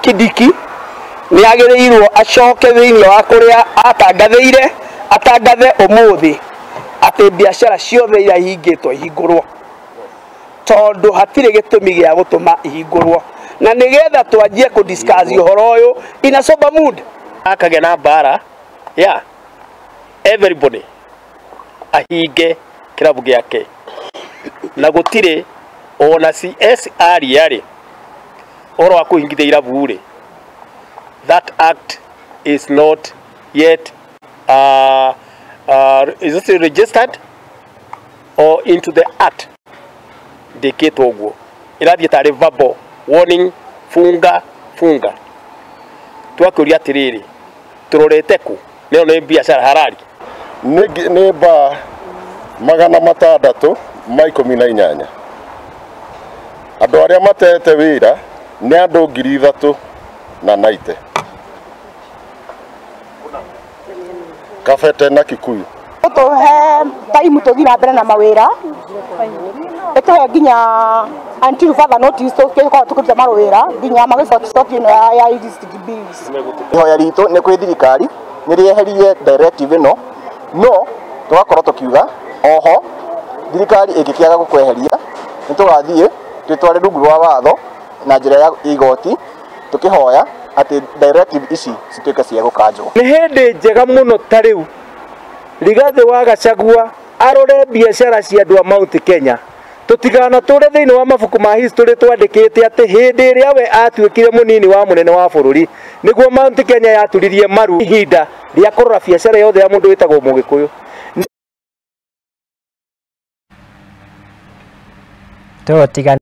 Kindiki nĩ agĩrĩirwo acoke thĩinĩ wa kũrĩa atangathĩire atangathe ũmũthĩ atĩ biacara ciothe iria ihingĩtwo ihingũrwo tondũ hatirĩ gĩtũmi gĩa gũtũma ihingũrwo na nĩgetha twanjie kũ discuss ũhoro ũyũ in a sober mood. Akagĩa na mbara ya everybody ahinge kĩrabu gĩake na gũtirĩ ona CSR yarĩ ũhoro wa kũhingithia irabu rĩ, that act is not yet is it registered or into the act ndĩkĩtwo ũguo ĩrathiĩ tarĩ verbal warning, funga funga. Twakĩũria atĩrĩrĩ, tũrorete kũ? Nĩyo nĩ biacara harari nĩ ba 618. Andũ arĩa matete wĩra nĩ andũ 3,090 Kabete na Kikuyu. Tũhe time tũthiĩ na mbere na mawĩra, ĩtũhe nginya until further notice tũgĩkorwo tũkĩruta mawĩra nginya magĩcoti ĩno ya illicit bills. Ihoya ritũ nĩ kwĩ thirikari nĩ rĩeherie directive ĩno, no tũgakorwo tũkiuga oho thirikari ĩngĩkĩaga gũkweheria nĩ tũgathiĩ twĩtware rungu rwa watho na njĩra ya igoti tũkĩhoya atĩ directive ici cituĩke cia gũkanjwo. Nĩ hĩndĩ njega mũno ta rĩu Rigathi wa Gachagua arore biacara cia andũ a Mount Kenya tũtiganatũre thĩinĩ wa mabuku ma history twandĩkĩte atĩ hĩndĩ ĩrĩa we atuĩkire mũnini wa mũnene wa bũrũri nĩguo Mount Kenya yaturirie maru ihinda rĩa kũrora biacara yothe ya mũndũ wĩtagwo Mũgĩkũyũ. Tũtigane.